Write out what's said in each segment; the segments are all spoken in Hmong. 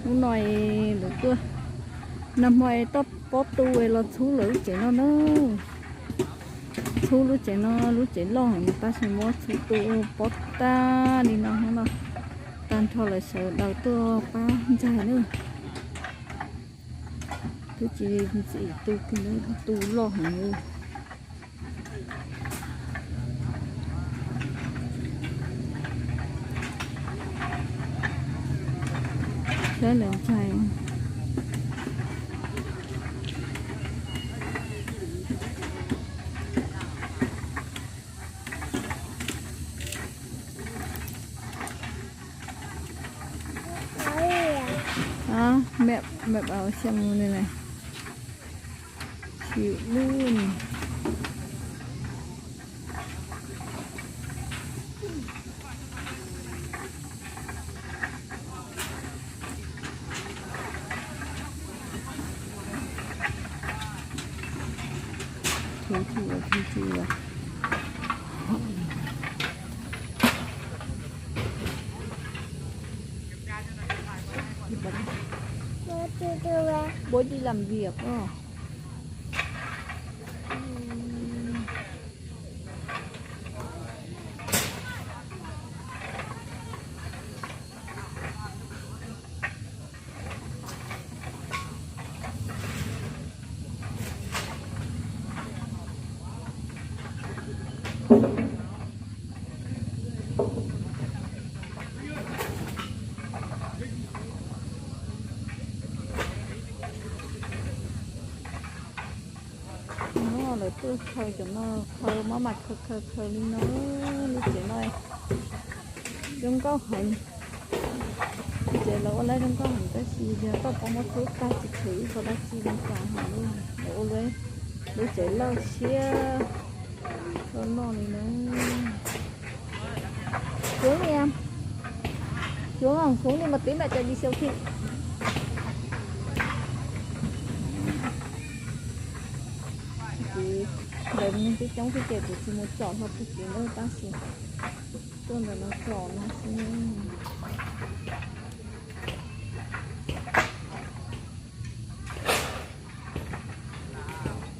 Hnub no es lawv tuaj, nag hmo es tuaj pob tu es los txhub lawv lub tsev no na. Txhub lub tsev no, lub tsev loj heev, tab sis muab txhub tu pob tag li no hnub no. Tag nrho lawv sawv daws tuaj pab ntxaig na. Twb tsis ntxim tu kiag, tu loj heev li. Saib lawv ntxaig. Mẹ, mẹ bảo xem mùa này này. Chịu luôn. Thú vị, thú vị. Bố đi làm việc đó. No lawv tuaj khaws cov no, khaws maj mam khaws khaws khaws li no, lub tsev no zoo nkauj heev. Lub tsev lawv ua lawv zoo nkauj heev tab sis yog toj pob muab txhub tag tsis tshuav ib qho dab tsi li cas heev li. Lawv ua lawv lub tsev loj siab loj loj li na. Xuống đi em. Xuống không? Xuống đi một tí mẹ chạy đi siêu thị. Kuv ntawm neeg coob coob xwb ces kuv tsis mus tsom hlo tug kev ntawd tab sis tuaj ntawm no tsom no xwb.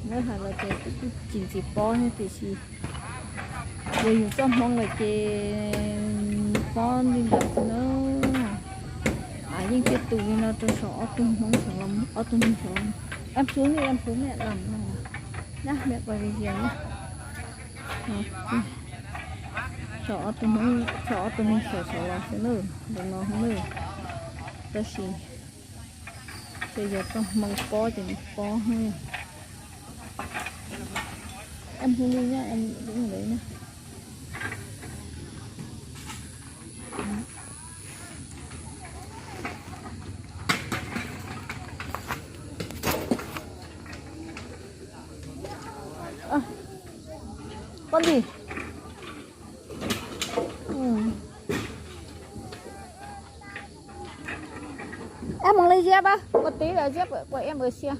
Muab hais los ces kuv kuj tsis ntxim pob thiab tiam sis yog yus txoj hmoo lawm ces pob li ntawd xwb na. Yeej thiaj tu li no rau saum ob tug hmoob saud, ob tug hmoob saud. Em xuống đi, em xuống mẹ làm no. Saum ob tug hmoob, saum ob tug hmoob saud los xwb na, ntawm no xwb na. Tab sis ces yog txoj hmoo pob ces nws pob heev. Em không đi nhá, em đứng ở đấy nhá. Ơ, con gì? Ừ. Em muốn ly Diệp á, một tí nữa Diệp của em ở xia.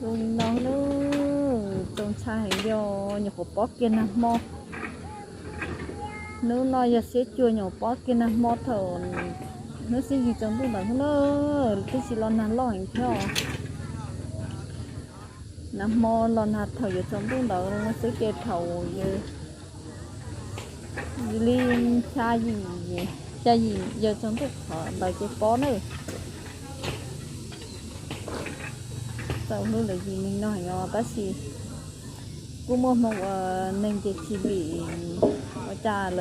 Zoo li no na, txaus ntshai heev, yog nyuam qhuav pob kiag nag hmo. Hnub no yog xiab cuag nyuam pob kiag nag hmo thaum hnub xiab yim tsaus ntuj ntawd na, twb tsis los nag loj heev thiab os. Nag hmo los nag thaum yuav tsaus ntuj ntawd xwb ces thaum li xya yim, xya yim yawm tsaus ntuj qhov ntawd ces pob na. Txaus hlub lawv yim neeg no heev os tab sis kuj muaj hmoo uas neeg ces tsis lim, ua cas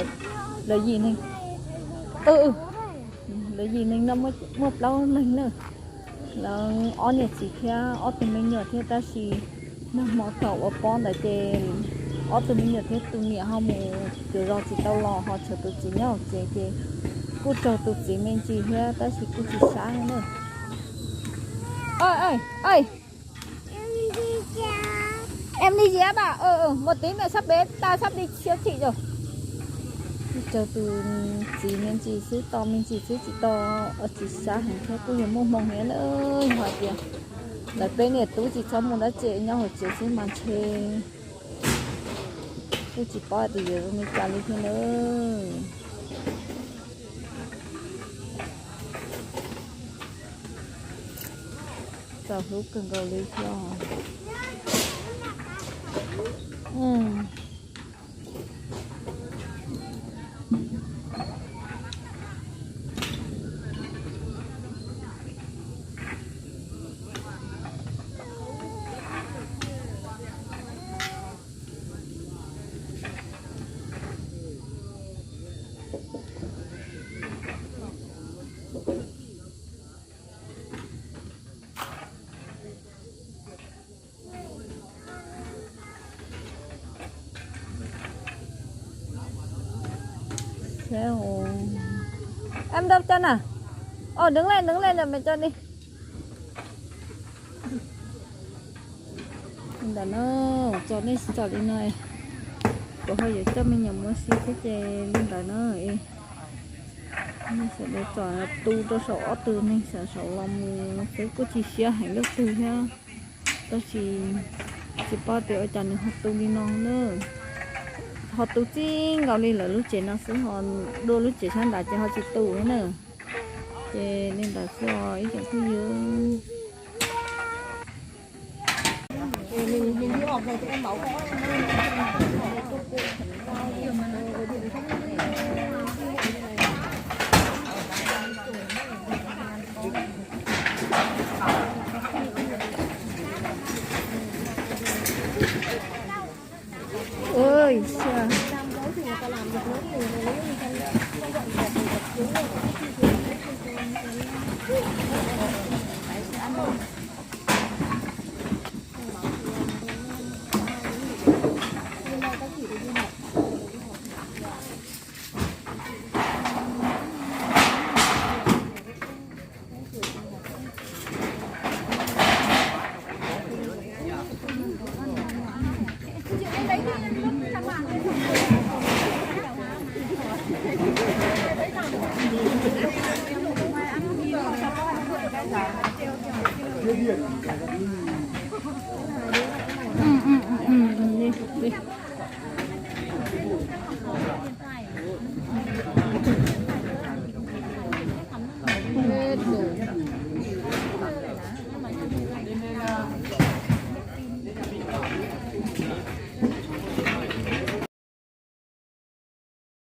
lawv yim neeg, lawv yim neeg no muaj plaub leeg na. Lawv ob niam txiv thiab ob tug me nyuam thiab tab sis nag hmo thaum uas pob ntawd ces ob tug me nyuam thiab tus niam ho mus cuag zos tsis tau los ho tshuav tus txiv nyob hauv tsev ces kuj raug tus txiv me ntsis thiab tab sis kuj tsis sab na. Ơi, ơi, ơi. Em đi dép à? Ờ, ờ, một tí mẹ sắp bế ta sắp đi siêu thị rồi. Raug tus txiv me ntsis xwb, tos me ntsis xwb tsis tau, tsis sab heev thiab kuj yog muaj hmoo heev na. Yog hais tias lawv peb niam tub tsis txhob mus dab tsi nyob hauv tsev xwb mas ntshe kuj tsis paub hais tias yuav zoo li cas li thiab na. Txaus hlub kawg nkaus li thiab. Em đâu cho nè. Ồ, đứng lên, đứng lên rồi mẹ cho đi. Ntawm no, tso nej tso li no, kuv ho yuav coj me nyuam mus ua si thiab ces li ntawd na. Nej sawv daws tsom tu rau saum ob tug neeg saum saum los mus xwb kuj tsis siab heev leej twg thiab, tab sis tsis paub tias ua cas nws ho tu li no na. Ho tu txij nkaus li lawv lub tsev no xwb, ho dua lub tsev sab nrad ces ho tsis tu na. Ces li ntawd xwb os ib tsoom phooj ywg. Ơi,